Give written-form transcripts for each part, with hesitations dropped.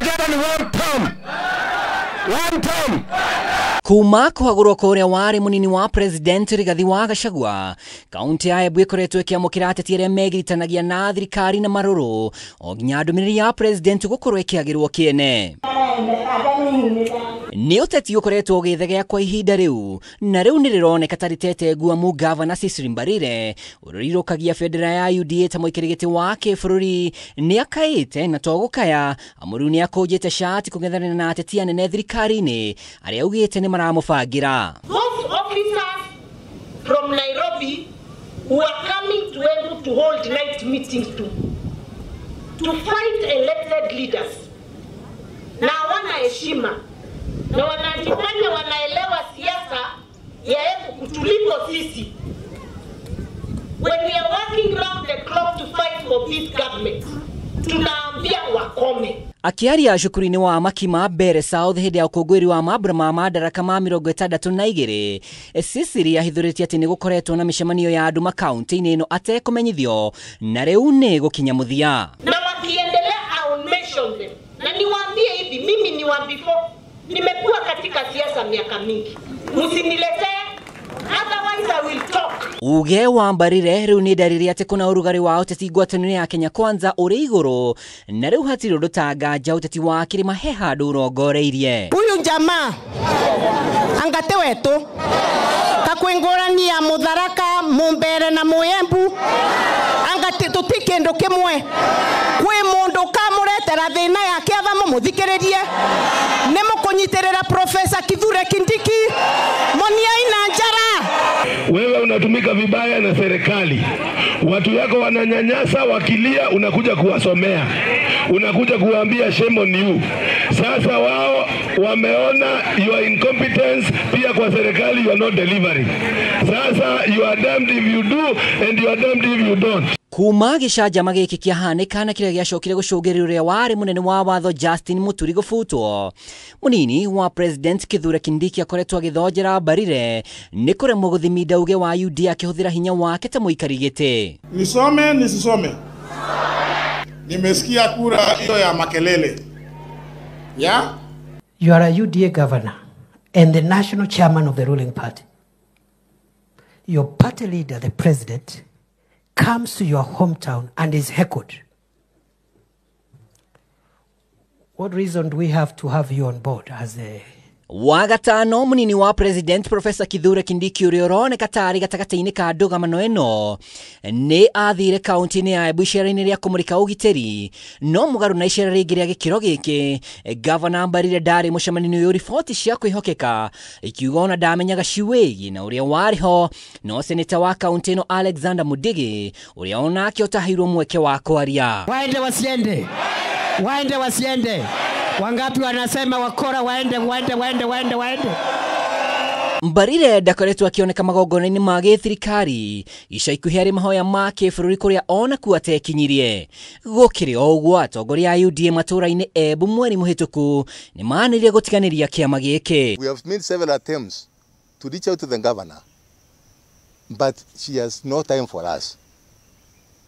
Agenda ni one term. One term. Kuma kuhagurwo kuria wari munini wa president Rigathi wa Gachagua, kaunti ya Embu ikoretwo ikiamukira ateti aria megiritanagia na thirikari na maruru o nginya ndumiriri ya president gukorwo ikiagirwo kiene. Ni uteti ukoretwo ugithegea kwa ihinda riu na riu ni rironeka ta ritete nguamu gavana Cecily Mbarire urirukagia bendera ya UDA ta muikari giti wa kibũrũri ni akaite na to gukaya amu riu ni akunjite shati kung'ethanĩra na ateti anene thirikari-inĩ aria augĩte ni maramubangira. Those officers from Nairobi who are coming to Embu to hold night meetings to fight elected leaders na hawana heshima na wanajifanya wanaelewa siasa ya Embu kutuliko sisi. When we are working round the clock to fight for this government, tunaambia wakome. Akiaria cukuru-inĩ wa Makima Mbere South hĩndĩ ya ũkũngũĩri wa mambura ma madaraka ma 62, Cecily ahithũrĩtie atĩ nĩ gũkoretwo na mĩcemanio ya andũ makaunti-inĩ ĩno atekũmenyithio na rĩu nĩ gũkinya mũthia. Na wakiendelea I will mention them. Na niwaambie hivi, mimi ni wa before, nimekuwa katika siasa miaka mingi. Msiniletee, otherwise I will talk. Uge wa Mbarire riu ni ndariri ati kuna urugari wa uteti ngwatanĩro ya Kenya Kwanza uri iguru na riu hatiri undu ta nganja uteti wa kirima he handu urongoreirie. Huyu jamaa angate wetu kakwingurania Mutharaka Mumbere na Muyembu angate tuti kindu kimwe kwi mundu kamuretera thina yake atha mumuthikiririe ni mukunyitirira Professor Kithure Kindiki moniai na njara. Wewe unatumika vibaya na serikali, watu yako wananyanyasa wakilia, unakuja kuwasomea, unakuja kuwaambia shame on you. Sasa wao wameona your incompetence pia kwa serikali, you are not delivering. Sasa you are damned if you do and you are damned if you don't. Kuma gĩcanjama gĩkĩ kĩahanĩka na kĩrĩa gĩacokire gũcũngĩrĩria ũrĩa warĩ mũnene wa watho Justin Muturi gũbutwo, mũnini wa president Kithure Kindiki akoretwo agĩthonjera Mbarire nĩ kũremwo gũthiminda uge wa UDA akĩhũthĩra hinya wake ta mũikari gĩtĩ. Nisome nisisome? Nimesikia kura hiyo ya makelele. Yeah? You are a UDA governor and the national chairman of the ruling party. Your party leader, the president, comes to your hometown and is heckled. What reason do we have to have you on board as a... Wagatano munini wa president Professor Kithure Kindiki ũrĩa ũroneka tarĩ gatagatĩ-inĩ ka ndũgamano ĩno nĩ athire kaunti-inĩ ya Embu icera-inĩ rĩa kũmũrĩka ũgitĩri, no mũgarũ na icera rĩngĩ rĩa gĩkĩro gĩkĩ, Gavana Mbarire ndarĩ mũcemanio-inĩ ũyũ riboti cia kwĩhokeka ikiuga ona ndamenyaga ciwĩgiĩ na ũrĩa warĩ ho, no seneta wa kaunti ĩno Alexander Mudigi ũrĩa onake ũtaheirwo mweke wa kwaria. Waende wasiende, waende wasiende. Wangapi wanasema wakora waende waende waende waende waende. Mbarire ndakoretwo akioneka magongona-inĩ ma gĩthirikari ica ikuhĩ arĩ mahoya ma kĩbũrũri kũrĩa ona kuo atekinyirie. Gũkĩrĩ o ũguo, atongoria a UDA matũũra-inĩ Embu mweri mũhĩtũku nĩ manĩrĩire gũtiganĩria kĩama gĩkĩ. We have made several attempts to reach out to the governor, but she has no time for us.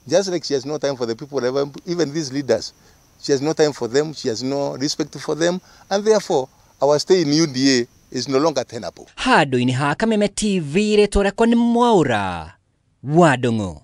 Just like she has no time for the people, even these leaders. She has no time for them, she has no respect for them, and therefore our stay in UDA is no longer tenable. Handũ-inĩ ha Kameme TV rĩtwa rĩakwa nĩ Mwaura wa Ndung'u.